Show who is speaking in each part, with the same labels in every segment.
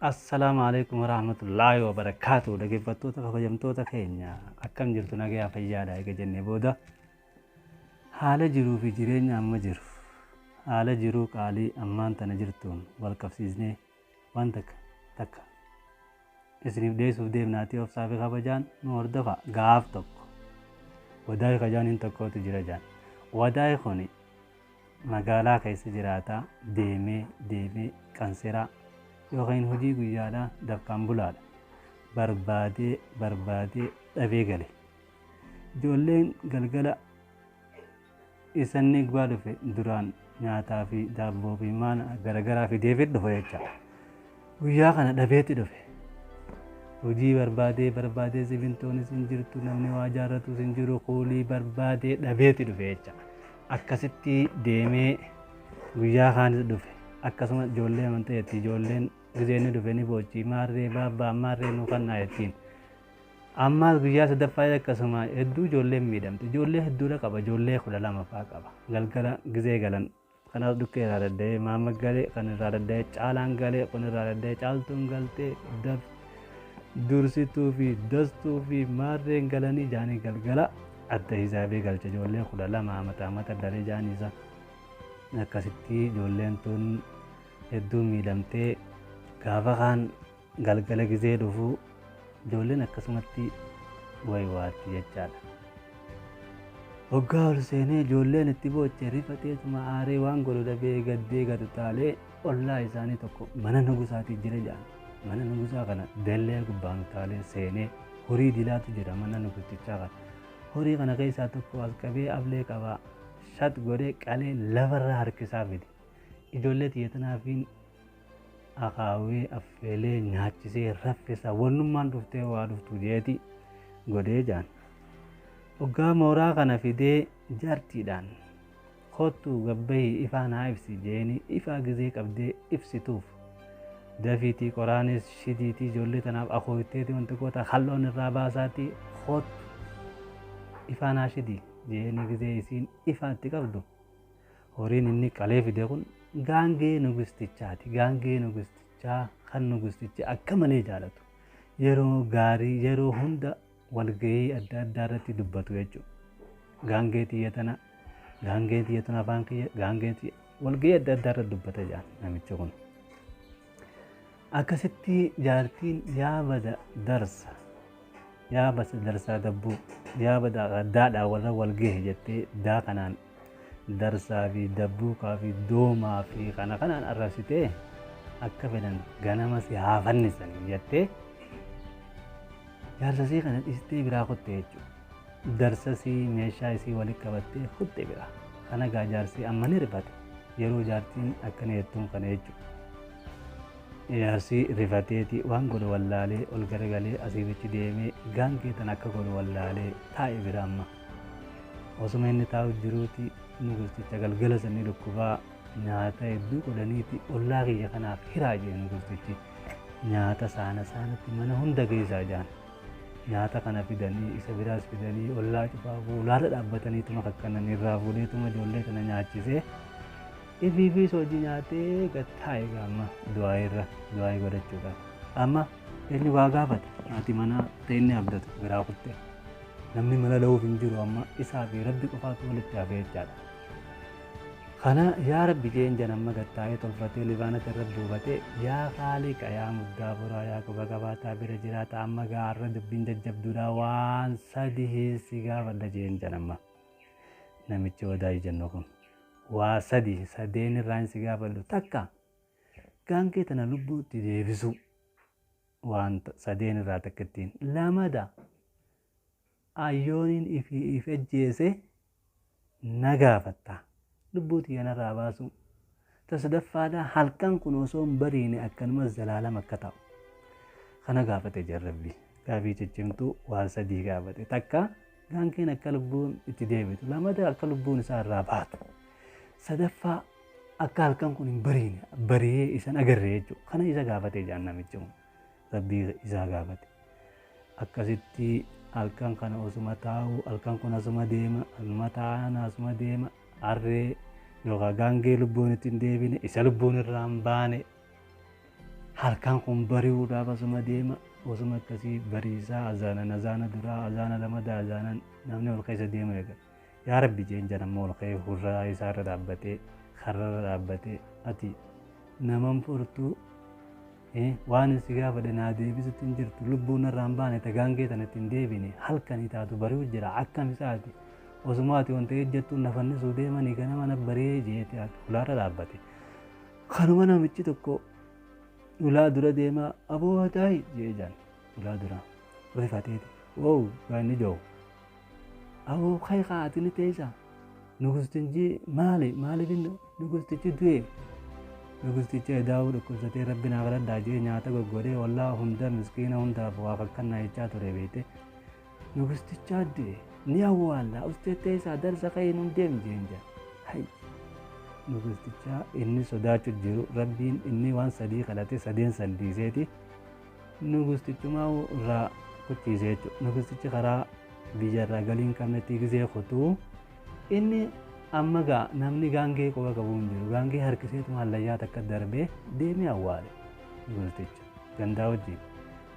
Speaker 1: Assalaamu alaikum warahmatullaahi wabarakaatu. Dhaggeeffattoota kabajamtoota keenya, akkam jirtu? Nagayaa, fayyaadha? Eega jennee booda, haala jiruu fi jireenya amma jiru, haala jiruu qaalii ammaan tana jirtuun wal qabsiisnee waan takka takka isiniif dhiyeessuuf deemnaatii obsaa fi kabajaan nu hordofa. Gaaf tokko wadaay kajaaniin tokkotu jira jaan. Wadaay kuni magaalaa keessa jiraataa, deemee deemee qanseraa yookiin hojii guyyaadhaa dafqaan bulaadha. Barbaadee barbaadee dhabee gale. Ijoolleen galgala isanni gubbaa dhufe duraan nyaataa fi daabboo fi maana garagaraa fideefit dhufe jecha. Guyyaa kana dhabeetti dhufe. Hojii barbaadee barbaadee, simintoonis hin jirtu, namni waa jaarratus hin jiru, kuulii barbaadee dhabeetti dhufe jecha. Akkasitti deemee guyyaa kaanis dhufe. Akkasuma ijoollee amantaa jetti. Ijoolleen gizeenni dhufe ni boochi, "Maarree baabbaa, maarree nu kannaa," jettiin. Ammaas guyyaa sadaffaa akkasuma hedduu ijoolleen miidhamte. Ijoollee hedduudha qaba. Ijoollee 12 fa'aa qaba. Galgala gizee galan kanaas dhukkee irraa dadda'ee maama galee, kan irraa dadda'ee caalaan galee, kun irraa dadda'ee caaltuun galtee, daf dursituu fi dastuu fi maarreen galanii jaanii galgala adda hisaabee galcha. Ijoollee 12 amata amata daree jaanii isa. Akkasitti ijoolleen tun hedduu miidhamtee gaafa kaan galgala gizee dhufuu ijoolleen akkasumatti waywaatti jechaadha. Hoggaa ol seenee ijoolleen itti booche, rifateetuma aaree waan godhu dhabee gaddee gad utaalee ollaa isaanii tokko mana nugusaatii jira jedhan. Mana nugusaa kana dallee gubbaan utaalee seenee horii dilaatu jira mana nugustichaa kana. Horii kana keessaa tokko as qabee ablee qabaa shat godhee qalee lafarra harkisaa fide. Ijoollee xiyya tanaafiin akaawee affeelee nyaachisee raffisa, wannummaan dhuftee waa dhuftu jeeti godhee jaan. Hoggaa mooraa kana fidee jaartiidhaan, "Kottu gabbayii, ifaa naa ibsi," jeeni. Ifaa gizee qabdee ibsituuf, "Dafiitii qoraanis shidiitii ijoollee tanaaf akooyteeti wanti goota halloon irraa baasaatii kottu ifaa naa shidii," jeeni. Gizee isiin ifaatti qabdu, horiin inni qalee fide kun gaangee nugustichaati. Gaangee nugustichaa kan nugustichi akka malee jaalatu. Yeroo gaarii yeroo hunda walgahii adda addaa irratti dubbatu jechuudha. "Gaangee tiyya tana, gaangee tiyya tana, afaan kiyya, gaangee tiyya," walgahii adda addaa irratti dubbata jaan namichi kun. Akkasitti jaartiin, "Yaa bada darsa, yaa bada darsaa dabbuu, yaa bada daadhaa warra walgahe," jettee daa kanaan darsaa fi dabbuukaa fi doomaa fi kana kanaan arrabsitee, "Akka fedhan ganama si haa fannisanii," jettee jaarsasii kana dhiistee biraa kutte jechuudha. Darsasii meeshaa isii walitti qabattee kutte biraa. Kana gaa jaarsii amma ni rifate yeroo jaartiin akkana jettuun kana jechuudha. Jaarsii rifateeti waan godhu wallaalee ol garagalee asii bichi deemee gaangee tan akka godhu wallaalee taa'e bira amma. Osuma inni taa'u jiruuti nugusticha galgala sanii dhukkubaa. Nyaata hedduu godhaniiti, "Ollaa kiyya kanaaf hiraa," jee nugustichi. Nyaata saana saanatti mana hunda keessaa jaan. Nyaata kana fidanii, isa biraas fidanii, ollaa cufaa fuulaarra dhaabbataniituma kakkanan irraa fuudheetuma ijoollee kana nyaachisee ifii fi hojii nyaatee gad taa'e. Amma du'aa irra du'aa godhachuudhaaf. Amma eenyu waa gaafata? Haati manaa ta'e inni abdatu biraa kutte. Namni mala dha'uuf hin jiru, amma isaa fi rabbi qofaatu walitti hafe jechaadha. Kana "Yaa Rabbi," jeen jan. Amma gad taa'ee tolfatee libaanata irra buufatee, "Yaa Khaaliqa, yaa muddaa furaa, yaa quba qabaataa bira jiraata, amma gaarra dubbiin jajjabduudha, waan sadii si gaafadha," jeen jan. Amma namichi wadaa jennu kun, "Waa sadi sadeen irraan si gaafadhu. Takka, gaangee tana lubbuutti deebisu, waan sadeen irraa takka ittiin. Lamada, ayyooniin ifii if ejjeese na gaafatta, lubbuu xiyyanarraa baasu. Ta sadaffaadha, halkan kun osoo hin bariine akkanuma zalaalama akka ta'u." Kana gaafate jarrabbi. Gaafii ciccimtuu waan sadii gaafate. Takka, gaangeen akka lubbuun itti deebitu. Lamada, akka lubbuun isaa irraa baatu. Sadaffaa, akka halkan kun hin bariine, bari'ee isan agarre jechuudha. Kana isa gaafate jaan namichi kun. Rabbii isaa gaafate. Akkasitti halkan kana osuma taa'u, halkan kun asuma deema, asuma taa'an, asuma deema, harree yookaan gaangee lubbuun itti hin deebine, isa lubbuun irraa hin baane. Halkan kun bari'uudhaaf asuma deema, osuma akkasii bariisaa azaanan azaana duraa azaana lamadaa azaanan namni ol keessa deema eegala. Yaa Rabbi jeen jedhammoo ol ka'ee hurraa isaarra dhaabbatee karrarra dhaabbatee, ati naman furtuu waan si gaafadhe naa deebisutti hin jirtu, lubbuun irraa hin baane tagaangee tanatti hin deebine, halkanii taatu bari'u jira, akkam isaati osuma ati wanta ejjattuun na fannisuu deemanii ganama na bari'ee jeete ulaarra dhaabbate. Kanuma namichi tokko ulaa dura deemaa, aboo hataayi jee jaan ulaa dura rifateeti. Wow, inni jiru. Aboo kai kaati ni teessa. Nugustichi maali? Maaliif nugustichi du'e? Nugustichi edaa'uu dhukkubsatee rabbi naa kadhadhaa jee nyaata goggodhee wallaa hunda miskiina hundaaf waa kakkannaa jechaa ture beekte. Nugustichaa du'e ni awwaalla ustee teessaa darsa ka'ee nun deem jeen jaa. Hai. Nugustichaa inni sodaachuu jiru rabbiin inni waan sadii kadhate sadeen san dhiiseeti nugustichumaa irraa kuchiise jechuudha. Nugustichi karaa biyya irraa galii hin qabnetti gisee kutuu inni amma gaa namni gaangee quba qabu hin jiru. Gaangee harkiseetuma hallayyaa takka darbee deemee awwaale nugusticha gandaa wajjin.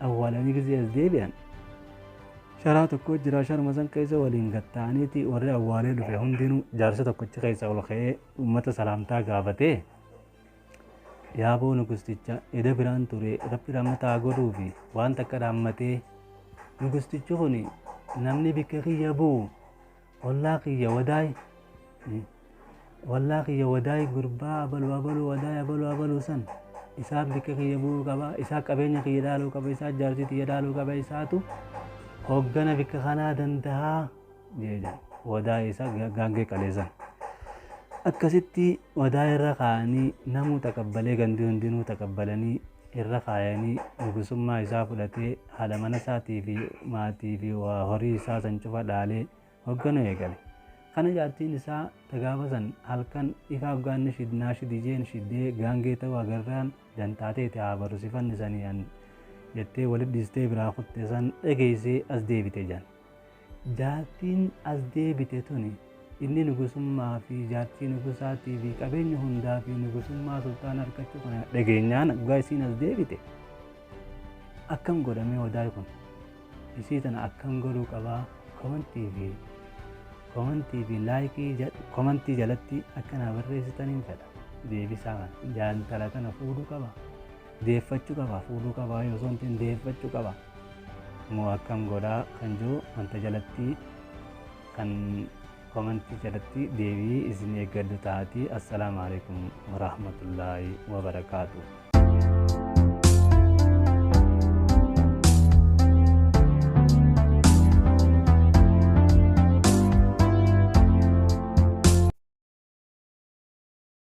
Speaker 1: Awwaalanii gisee as deebi'an sharaa tokko jira, sharuma san keessa waliin gatta'aniiti warri awwaalee dhufe hundinuu jaarsa tokkichi keessa ol ka'ee uummata salaamtaa gaafatee, yaaboo nugusticha eda biraan ture rabbi rahmataa godhuu fi waan takka dhaammatee, nugustichi kun namni bikka kiyya bu'u ollaa kiyya wadaay, ollaa kiyya wadaay gurbaa abaluu abaluu wadaay abaluu abaluu san isaa bikka kiyya bu'uu qaba, isaa qabeenya kiyya dhaaluu qaba, isaa jaartii kiyya dhaaluu qaba, isaatu hoggana bikka kanaa dandahaa jedhan. Wadaa isaa gaangee qaleessan. Akkasitti wadaa irra kaa'anii namuu taqabbalee, gandi hundinuu taqabbalanii irra kaayanii nugusummaa isaa fudhatee haadha mana isaatii fi maatii fi horii isaa san cufa dhaalee hoogganuu eegale. Kana jaartiin isaa tagaafa san halkan ifa hoggaanni shidnaa shidijeen shiddee gaangee ta'uu agarraan dantaateeti haa baru si fannisanii an jettee walit dhiistee biraa kutte san dhageessee as deebite jan. Jaartiin as deebite tuni inni nugusummaa fi jaartii nugusaatii fi qabeenya hundaa fi nugusummaa sultaana argachuu kana dhageenyaan dhugaa isiin as deebite akkam godhamee wadaay kun isii tana akkam godhuu qabaa? Komantii fi laayikii komantii jalatti akka naa barreessitaniin fedha. Deebisaa kana jaantala tana fuudhuu qaba, deeffachuu qaba, fuudhuu qaba osoo hin ta'in deeffachuu qaba moo akkam godhaa kan jiru wanta jalatti kan komantii jalatti deebii isin eeggadhu taati. Assalaamu alaikum warahmatullaahi wabarakaatu.